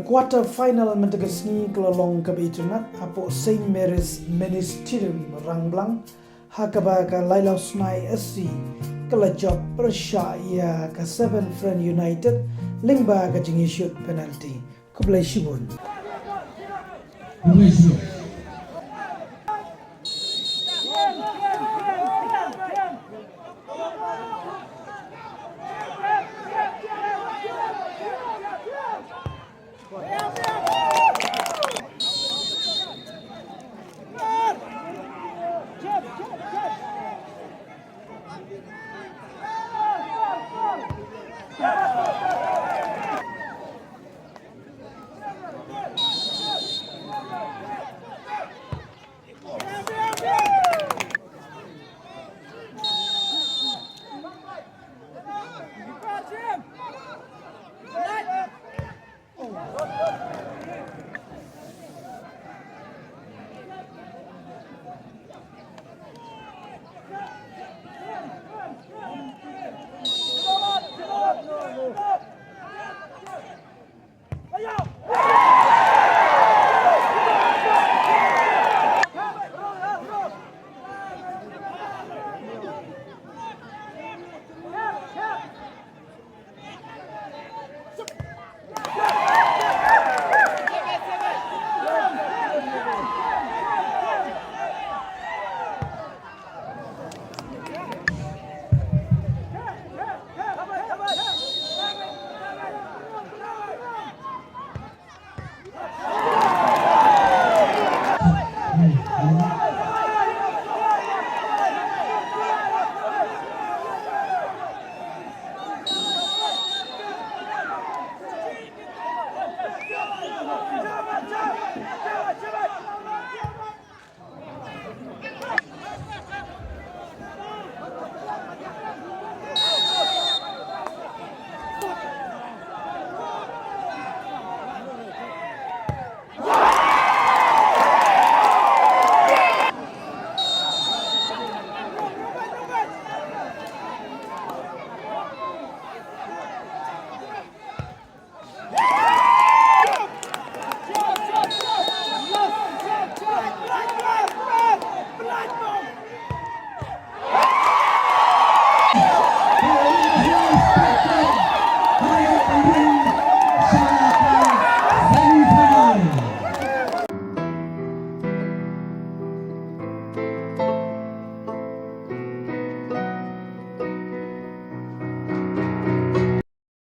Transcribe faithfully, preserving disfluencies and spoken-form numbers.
Quarter final mynta ka sngi ka la long kaba itynnad hapoh Saint Mary's Ministerium Rangblang, ha kaba ka Lailosmai S C ka la jop pyrshah ïa ka Seven Friend United lyngba ka jingïashut penalty. Khublei shibun.